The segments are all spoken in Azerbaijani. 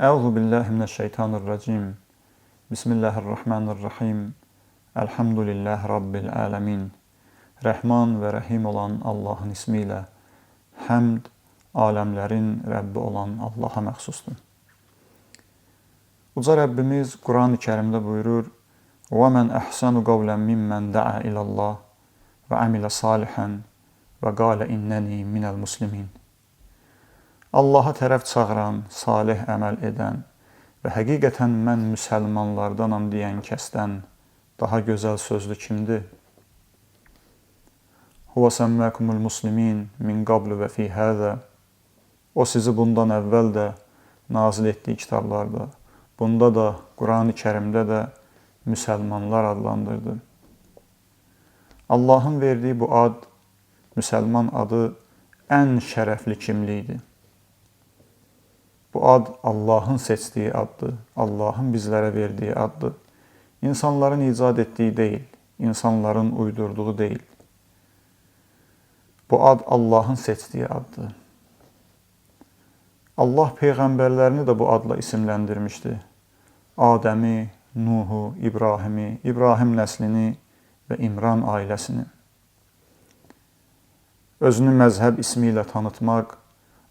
Euzu billahi mineşşeytanirracim. Bismillahirrahmanirrahim. Elhamdülillahi rabbil alamin. Rəhman və Rəhim olan Allahın ismi ilə həmd aləmlərin Rəbbi olan Allaha məxsusdur. Uca Rəbbimiz Quran-ı Kərimdə buyurur: "Və men əhsanu qawlan mimmen da'a ilallah və amila salihan və qala innəni minəl muslimin." Allaha tərəf çağıran, salih əməl edən və həqiqətən mən müsəlmanlardanam deyən kəsdən daha gözəl sözlü kimdir? Huve semmakumul muslimin min qablu və fi hâzâ. O sizi bundan əvvəl də nazil etdiyi kitablarda, bunda da Quran-ı Kərimdə də müsəlmanlar adlandırdı. Allahın verdiyi bu ad, müsəlman adı ən şərəfli kimlikdir. Bu ad Allahın seçdiyi addır, Allahın bizlərə verdiyi addır. İnsanların icad etdiyi deyil, insanların uydurduğu deyil. Bu ad Allahın seçdiyi addır. Allah peyğəmbərlərini də bu adla isimləndirmişdi. Adəmi, Nuhu, İbrahimi, İbrahim nəslini və İmran ailəsini. Özünü məzhəb ismi ilə tanıtmaq,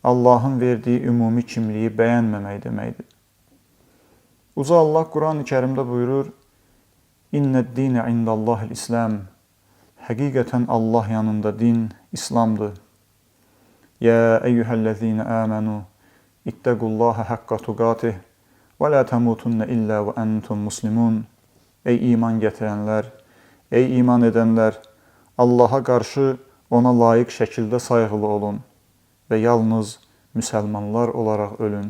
Allahın verdiyi ümumi kimliyi bəyənməmək deməkdir. Uca Allah Quran-ı Kərimdə buyurur: "İnnəd-dinə indallahil İslam." Həqiqətən Allah yanında din İslamdır. Ya eyyuhellezine amenu ittaqullaha haqqa tuqatih və la tamutunna illa və entum muslimun. Ey iman gətirənlər, ey iman edənlər, Allaha qarşı ona layiq şəkildə sayğılı olun və yalnız müsəlmanlar olaraq ölün.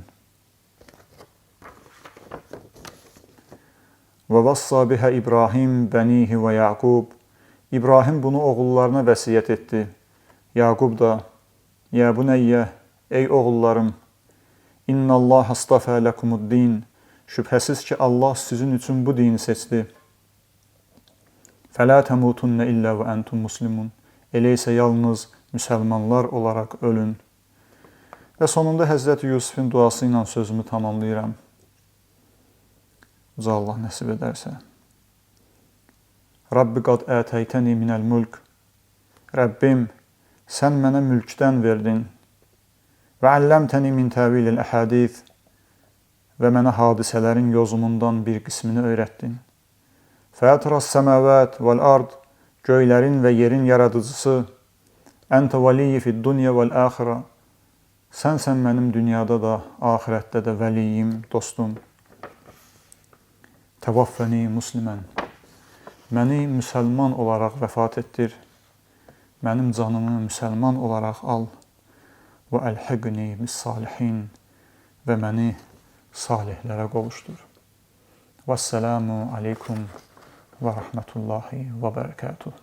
Və vassa biha İbrahim bənihi və Yaqub. İbrahim bunu oğullarına vəsiyyət etdi. Yaqub da: "Ya bunəyyə, ey oğullarım, innallaha astafə lekumu'd-din." Şübhəsiz ki, Allah sizin üçün bu dini seçdi. Fəla təmutunna illə və entum muslimun. Elə isə yalnız müsəlmanlar olaraq ölün. Və sonunda Həzrəti Yusufun duası ilə sözümü tamamlayıram. Uca Allah nəsib edərsə. Rabbi qad ətəytəni minəl mülk. Rəbbim, sən mənə mülkdən verdin. Və əlləmtəni min təvilil əhadith. Və mənə hadisələrin yozumundan bir qismini öyrətdin. Fətiras səməvət vəl ard, göylərin və yerin yaradıcısı. Əntə vəliyyi fid dunya vəl əxirə. Sənsən mənim dünyada da, axirətdə də vəliyim, dostum. Təvaffəni muslimən. Məni müsəlman olaraq vəfat etdir. Mənim canımı müsəlman olaraq al. Və əlhiqni bis salihin. Və məni salihlərə qovuşdur. Vəssalamu aleykum və rəhmətullahi və bərəkətuh.